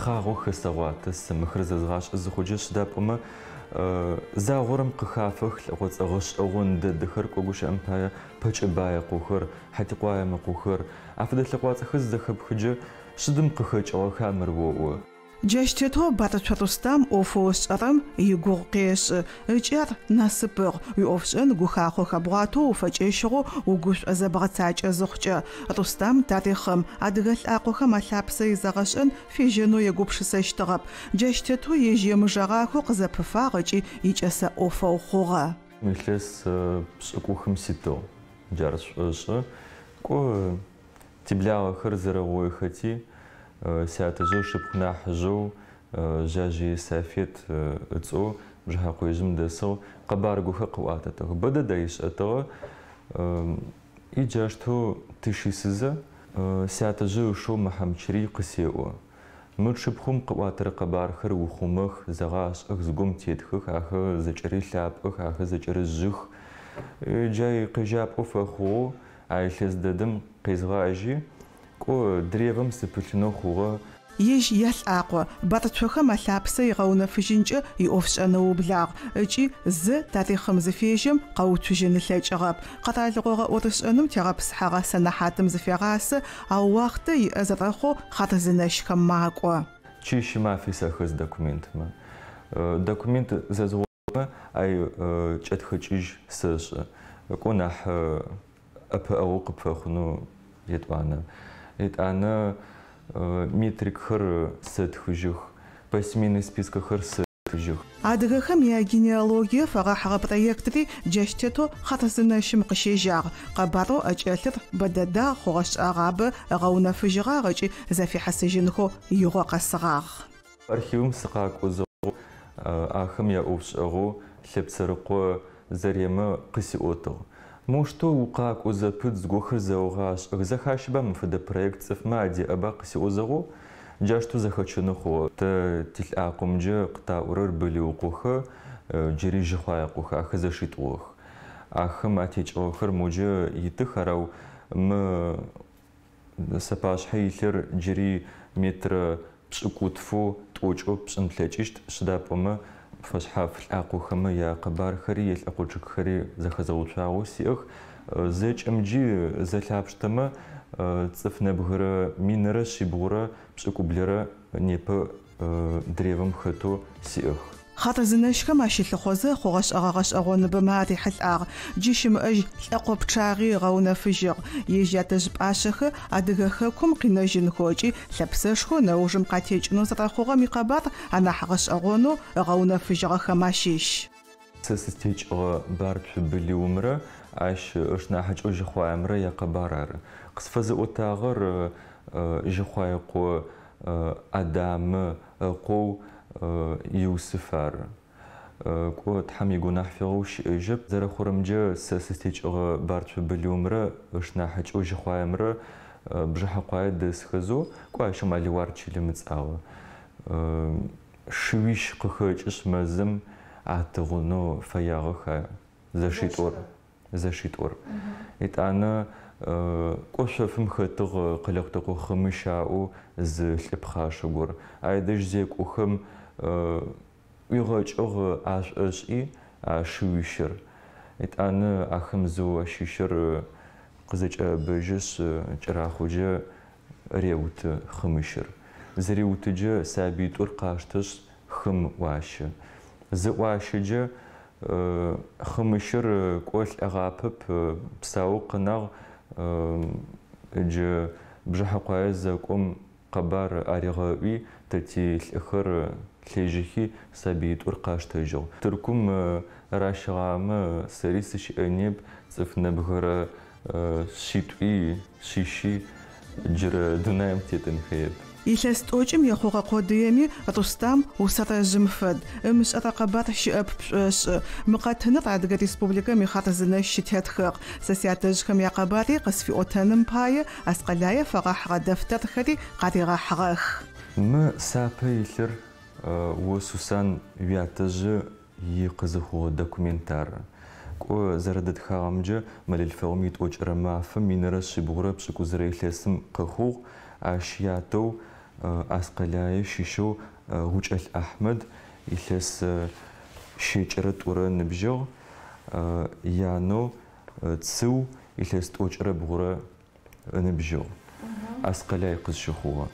Тхъагъо хэсэгъуатэ сэ мыхэр зэзгъашӏэ зыхъуджэ, сыда пӏомэ загъорэм къыхафэх лӏэкъоцӏэ гъэшӏэгъон дэдэхэр, кӏо гущыӏэм пае Пэкӏэбаекъохэр, Хьатикъуаемыкъохэр, афэдэ лъэкъуацӏэхэр зызэхэпхыджэ, шъыдым къыхэкӏыгъэха мыр оӏо. Джащ тетэу Барцо Рустам ӏофэу ышӏэрэм игугъу къешӏы. Ыкӏи ар насыпыгъ, уиӏофшӏэн гухахъо хэбгъуатэу уфэкӏэщыгъэу угушӏозэ бгъэцакӏэ зыхъукӏэ. Рустам тарихъым, адыгэ лӏакъохэм алъапсэ изэгъэшӏэн фежьэнэу егупшысэщтыгъэп. Джащ тетэу ежь емыжэгъахэу къызэпыфагъ ыкӏи икӏэсэ ӏофэу хъугъэ. Илъэс пшӏыкӏухым ситыгъ, джар сшӏошӏы. Кӏо, тиблагъэхэр зэрэгъойхэти, сятэжъэу шыпхъу нахьыжъэу Жъажъые Сафет ыцӏэу Бжыхьэкъоежъым дэсыгъ, къэбар гохэр къыӏуатэтыгъ. Бэ дэдэ ишӏэтыгъэ. И джащтэу тыщысызэ, сятэжъы ышэу Мыхьамчэрый къысеӏо. Мы шыпхъум къыӏуатэрэ къэбархэр ухъумэх, зэгъашӏэх, зыгом тетхых, ахэр зэкӏэри лъапӏэх, ахэр зэкӏэри жъых. Джай къежьапӏэу фэхъугъэу а илъэс дэдэм къезгъажьи, кӏо древэм сыпылъынэу хъугъэ. Ежь ялӏакъо Барцохэм алъапсэ игъэунэфыжьынкӏэ иӏофшӏэн ыублагъ ыкӏи зы тарихъым зыфежьэм къэуцужьын ылъэкӏыгъэп. Къэралыгъо гъэӏорышӏэным тегъэпсыхьэгъэ сэнэхьатым зыфегъасэ, ау уахътэ иӏэ зэрэхъоу хъарзынэщхэм макӏо. Чэщи мафи сэхэс документмэ. Документ зэзгъотмэ ай кӏэтхэкӏыжь сэшӏы. Кӏо нахь ӏэпыӏэгъу къыпфэхъунэу етӏуанэ. Етӏанэ метрикхэр сэтхыжьых, посемейный спискэхэр сэтхыжьых. Адыгэхэм ягенеалогие фэгъэхьыгъэ проектри джащ тетэу хъарзынэщым къыщежьагъ. Къэбарэу ӏэкӏэлъыр бэ дэдагъ, хъугъэ-шӏэгъабэ ыгъэунэфыжьыгъагъ ыкӏи зэфихьысыжьынхэу игъо къэсыгъагъ. Архивым сыкъакӏо зыгъоу ахэм яӏофшӏэгъоу Лъэпцэрыкъо Заремэ къысиӏотыгъ. Моущтэу укъакӏо зэпыт зыгохэр зэогъашӏэх, зэхащэба мы фэдэ проект цӏыфмэ адеӏэба къысиӏозэгъоу, джащтэу зэхэчэнэу хъугъэ. Тэ тилӏакъомкӏэ къытаӏорэр Бэлыукъохэ, джыри Жьыхъуаекъохэ, ахэр зэшитӏугъэх. Ахэм атекӏыгъэхэр моджэ итых, арау мы сапашъхьэ илъыр джыри метрэ пшӏыкӏутфэу тӏокӏэу пшӏын плъэкӏыщт, сыда пӏомэ фэшъхьаф лӏакъохэмэ якъэбархэри елӏэкъо чъыгхэри зэхэзгъэуцуагъэу сиӏэх. Зэкӏэмджи зэлъапштэмэ цӏыф нэбгырэ 1180 непэ древэм хэтэу сиӏэх. Хъарзынэщхэм ащылъыхъозэ хъугъэ-шӏэгъэ гъэшӏэгъоныбэмэ арихьылӏагъ. Джы щымыӏэжь лӏэкъо пчъагъи ыгъэунэфыжьыгъ. Ежь ятэжъ пӏашъэхэр адыгэ хэкум къинэжьынхэу ыкӏи лъэпсэшхо нэужым къатекӏынэу зэрэхъугъэм икъэбар анахь гъэшӏэгъонэу ыгъэунэфыжьыгъэхэм ащыщ. Сэ сызтекӏыгъэ Барцо Былыумрэ ащ ышнахьыкӏэу Жьыхъуаемрэ якъэбар ары. Къысфэзыӏотагъэр Жьыхъуаекъо Адамэ ыкъоу Юсыф ары. Кӏо Тхьэм игунахь фигъэу щыӏэжьэп. Зэрэхъурэмджэ сэ сызтекӏыгъэ Барцо Былыумрэ ышнахьыкӏэу Жьыхъуаемрэ Бжыхьэкъуае дэсхэзэу, кӏо ащым Алиуар чылэм ыцӏагъэ. Шыуищ къыхэкӏышъ мэзым атыгъунэу фэягъэх а зэшитӏур. Зэшитӏур. Етӏанэ кӏо шъофым хэтыгъ Къэлэкъутэкъо Хъымыщ аӏоу зы лӏы пхъашэ гор. Айдэжь зекӏохэм ӏуигъэкӏыгъ ашӏошӏи а шыуищыр. Етӏанэ ахэм зэу ащыщыр къызэкӏэбэжьышъ кӏэрахъоджэ реуты Хъымыщыр. Зэреутыджэ сабыитӏур къаштэшъ хым ӏуащэ. Зы ӏуащэджэ Хъымыщыр кӏо лӏэгъапэп, псау къынагъ, джы Бжыхьэкъуае зэкӏом къэбар аригъэӏуи, тэ ти лӏыхэр лъежьэхи сабыитӏур къаштэжьыгъ. Тыркум ращыгъамэ сэри сыщыӏэнеп, цӏыф нэбгырэ шъитӏуи, шъищи джырэ дунаим тетынхэеп. Илъэс тӏокӏым ехъугъэ къодыеми Рустам усэрэжъым фэд. Ымышӏэрэ къэбар щыӏэп пшӏошӏы. Мы къэтыныр Адыгэ Республикэм ихъарзынэщ щытетхыгъ. Сэ сятэжъхэм якъэбари къысфиӏотэным пае Аскъэлае фэгъэхьыгъэ дэфтэрхэри къаригъэхьыгъэх. Мы сапэ илъыр о Сусан уятэжъы икъызыхъугъэ документ ары. Кӏо зэрэдэтхагъэмкӏэ мэлылъфэгъум итӏокӏырэ мафэм 1190 илъэсым къыхъугъ, ащ ятэу Аскъэлае щыщэу Гъукӏэлӏ Ахьмэд илъэс 22 ныбжьыгъ, янэу Цыу илъэс 92 ныбжьыгъ. Аскъэлай къызщыхъугъэ.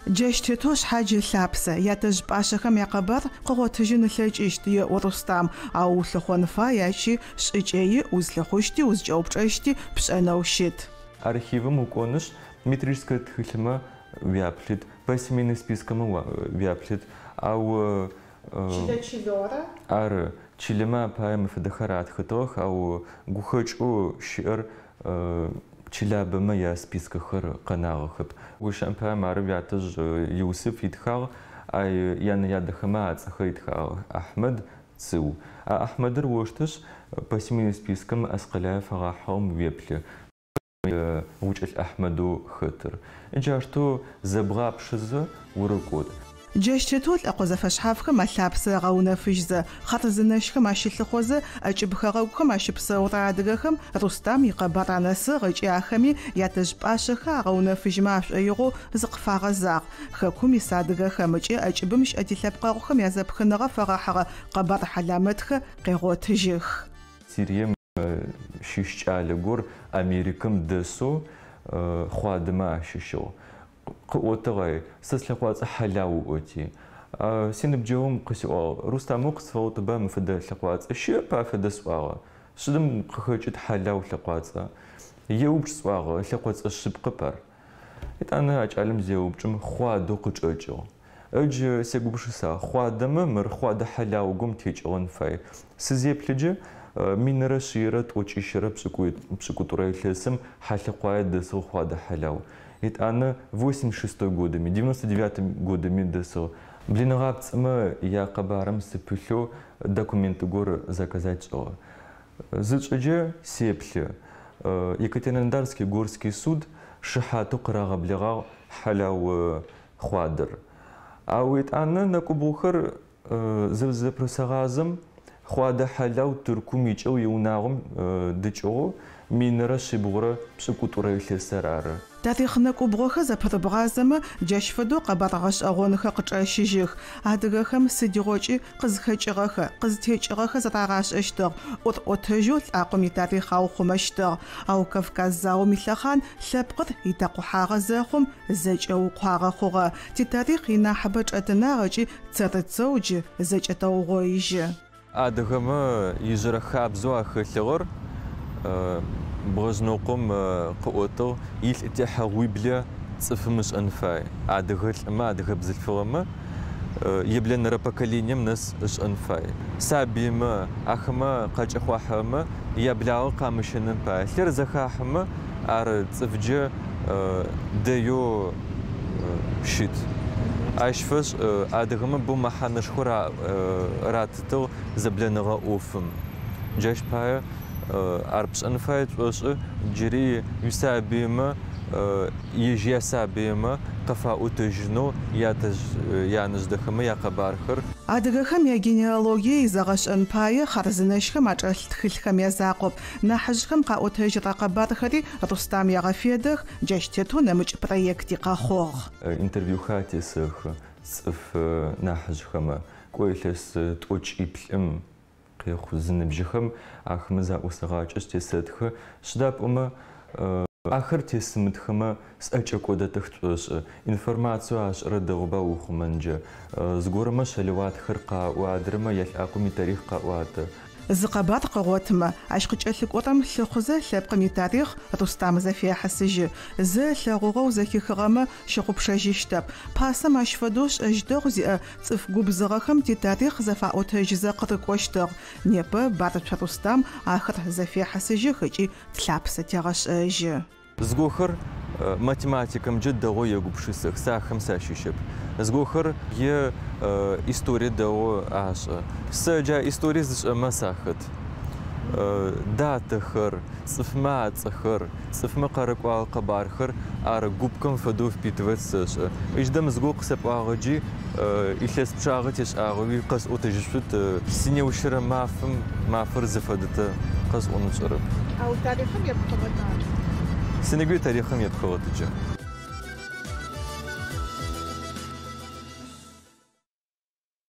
Джащ тетэу шъхьадж ылъапсэ, ятэжъ пӏашъэхэм якъэбар къыгъотыжьын ылъэкӏыщт, еӏо Рустам. Ау улъыхъон фай ащи шӏыкӏэи, узлъыхъущти, узкӏэупчӏэщти пшӏэнэу щыт. Архивым укӏонышъ, метрическэ тхылъмэ уяплъыт, посемейный спискэмэ уяплъыт, ау ары чылэмэ апае мыфэдэхэр атхытыгъэх, ау гухэкӏэу щыӏэр чылабэмэ я спискэхэр къэнагъэхэп. Гущыӏэм пае мары уятэжъ Юсыф итхагъ, ай янэ ядэхэмэ ацӏэхэр итхагъ Ахьмэд Цыу. А Ахьмэдыр оштэшъ посемейный спискэм Аскъэлае фэгъэхьыгъэм уеплъы. Гъукӏэлӏ Ахьмэдэу хэтыр. Джащтэу зэбгъапшызэ урыкӏот. Джащ тетэу лӏэкъо зэфэшъхьафхэм алъапсэ ыгъэунэфыжьзэ, хъарзынэщхэм ащылъыхъозэ, ӏэкӏыб хэгъэгухэм ащыпсэурэ адыгэхэм Рустам икъэбар анэсыгъ ыкӏи ахэми ятэжъ пӏашъэхэр агъэунэфыжьмэ ашӏоигъоу зыкъыфагъэзагъ. Хэкум ис адыгэхэм ыкӏи ӏэкӏыбым щыӏэ тилъэпкъэгъухэм язэпхыныгъэ фэгъэхьыгъэ къэбар хьаламэтхэр къегъотыжьых. Сирием щыщ кӏалэ гор Америкэм дэсэу хъуадэмэ ащыщыгъ. Къыӏотыгъэ, сэ слъэкъуацӏэ хьалау ыӏоти. Синыбджэгъум къысиӏуагъ, Рустам къысфэгъотыба мыфэдэ лъэкъуацӏэ, щыӏэп афэдэ сӏуагъэ. Шъыдым къыхэкӏыт хьалау лъэкъуацӏэ. Еупчӏ сӏуагъэ, лъэкъоцӏэ шъыпкъэп ар. Етӏанэ а кӏалэм зеупчӏым хъуадэу къычӏэкӏыгъ. Ыдж сегупшыса, хъуадэмэ мыр хъуадэ хьалаугум текӏыгъэн фай. Сызеплъыджэ 1193 илъэсым Хьалъэкъуае дэсыгъ хъуадэ хьалау. Етӏанэ 86 годами, 99 годами дэсыгъ. Блиныгъапцӏэмэ якъэбарым сыпылъэу документы гор заказать шӏыгъэ. Зычӏыджэ сеплъы. Екатеринодарский горский суд шыхьатэу къырагъэблэгъагъ хьалау хъуадэр. Ау етӏанэ нэкӏубгъухэр зэпросэгъазэм хъуадэ хьалау Тыркум икӏэу иунагъом дыкӏыгъэу 1172 илъэсэр ары. Тарихъ нэкӏубгъохэр зэпырыбгъазэмэ джащ фэдэу къэбар гъэшӏэгъонхэр къычӏэщыжьых. Адыгэхэм сыдигъокӏи къызхэкӏыгъэхэр, къызтекӏыгъэхэр зэрагъашӏэщтыгъ, ӏорӏотэжьэу лӏакъом итарихъ аухъумэщтыгъ. Ау Кавказ заом илъэхъан лъэпкъыр итэкъухьагъэ зэхъум зэкӏэукъуагъэ хъугъэ. Титарихъ инахьыбэ чӏэтынагъ ыкӏи цэрыцэу джы зэкӏэтэугъоижьы. Адыгэмэ ижъырэ хабзэу ахэлъыгъэр Бгъэжънокъом къыӏотыгъ, илӏ техьэгъуиблэ цӏыфым ышӏэн фай. Адыгэ лӏымэ, адыгэ бзылъфыгъэмэ еблэнэрэ поколением нэс ышӏэн фай. Сабыймэ, ахэмэ къакӏэхъуахьэмэ яблагъэ къамыщэным пае. Лъыр зэхахьэмэ ар цӏыфджэ дэеу щыт. Ащ фэшӏ адыгэмэ бо мэхьанэшхо ратытыгъ зэблэныгъэ ӏофым. Джащ пае ар пшӏэн фай тшӏошӏы джыри уисабыймэ ежь ясабыймэ къыфаӏотэжьынэу ятэжъ янэжъдэхэмэ якъэбархэр. Адыгэхэм ягенеалогие изэгъэшӏэн пае хъарзынэщхэм ачӏэлъ тхылъхэм язакъоп. Нахьыжъхэм къаӏотэжьырэ къэбархэри Рустам егъэфедэх, джащ тетэу нэмыкӏ проекти къэхъугъ. Интервьюхэр атесэхы цӏыф нахьыжъхэмэ. Кӏо илъэс 23 къехъу зыныбжьыхэм ахэмэ заӏусэгъакӏэшъ тесэтхы. Сыда пӏомэ ахэр тесымытхэмэ сӏэкӏэкӏодэтых тшӏошӏы. Информацию ашӏэрэ дэгъуба ухъумэнджэ. Зыгорэмэ шъэлэуатхэр къаӏо, адрэмэ ялӏакъом итарихъ къаӏуатэ. Зы къэбар къыгъотымэ, ащ къыкӏэлъыкӏорэм лъыхъузэ лъэпкъым итарихъ Рустам зэфехьысыжьы. Зэ ылъэгъугъэу зэхихыгъэмэ щыгъупшэжьыщтэп. Пасэм ащ фэдэу шӏэжь дэгъу зиӏэ цӏыф губзыгъэхэм титарихъ зэфаӏотэжьызэ къырыкӏощтыгъ. Непэ Барцо Рустам ахэр зэфехьысыжьых ыкӏи тлъапсэ тегъэшӏэжьы. Зыгохэр математикэмкӏэ дэгъоу егупшысэх, сэ ахэм сащыщэп. Зыгохэр е историе дэгъоу ашӏэ. Сэ джа историе зышӏэмэ сахэт. Датэхэр, цӏыфмэ ацӏэхэр, цӏыфмэ къарыкӏуагъэ къэбархэр ар губкэм фэдэу впитывать сэшӏэ. Ыжьдэм зыго къысэпӏуагъэджи илъэс пчъагъэ тешӏагъэуи къэсӏотэжьышъут синеущырэ мафэм мафэр зыфэдэтэ къэсӏонышӏэрэп. Ау тарихъым епхыгъэта? Синегуи тарихъым епхыгъэтыджэ.